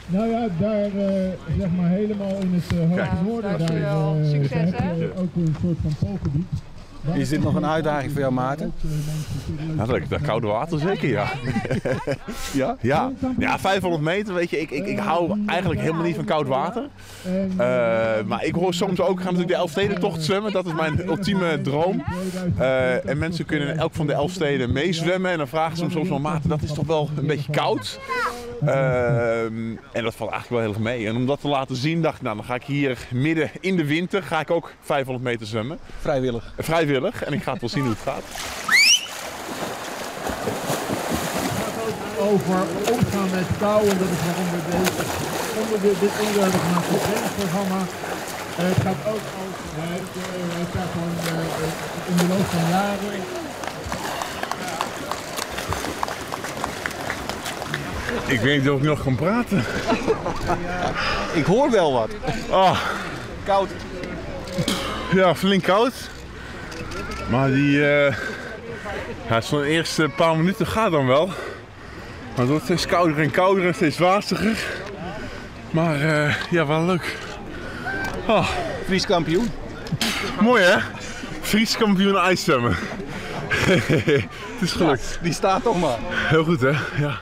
Nou ja, daar zeg maar helemaal in het hoge noorden, daar, Dankjewel. Succes, daar heb je ook een soort van poolgebied. Is dit nog een uitdaging voor jou, Maarten? Nou, dat koude water zeker, ja. Ja? Ja. Ja, 500 meter, weet je, ik hou eigenlijk helemaal niet van koud water. Maar ik hoor soms ook, ik ga natuurlijk de Elfstedentocht zwemmen, dat is mijn ultieme droom. En mensen kunnen in elk van de 11 steden meezwemmen en dan vragen ze me soms wel, Maarten, dat is toch wel een beetje koud? En dat valt eigenlijk wel heel erg mee. En om dat te laten zien, dacht ik, nou, dan ga ik hier midden in de winter ga ik ook 500 meter zwemmen. Vrijwillig. Vrijwillig. En ik ga het wel zien hoe het gaat. Het gaat ook over omgaan met kou en dat is waarom we dit onderdeel hebben gemaakt voor het trainingsprogramma. Het gaat ook over, hij staat gewoon in de loop van jaren. Ik weet niet of ik nog kan praten. Ik hoor wel wat. Oh. Koud. Ja, flink koud. Maar die ja, zo'n eerste paar minuten gaat dan wel. Maar het wordt steeds kouder en kouder en steeds waasiger. Maar ja, wel leuk. Oh. Fries kampioen. Mooi hè? Fries kampioen ijszwemmen. Het is gelukt. Ja, die staat toch maar. Heel goed hè? Ja.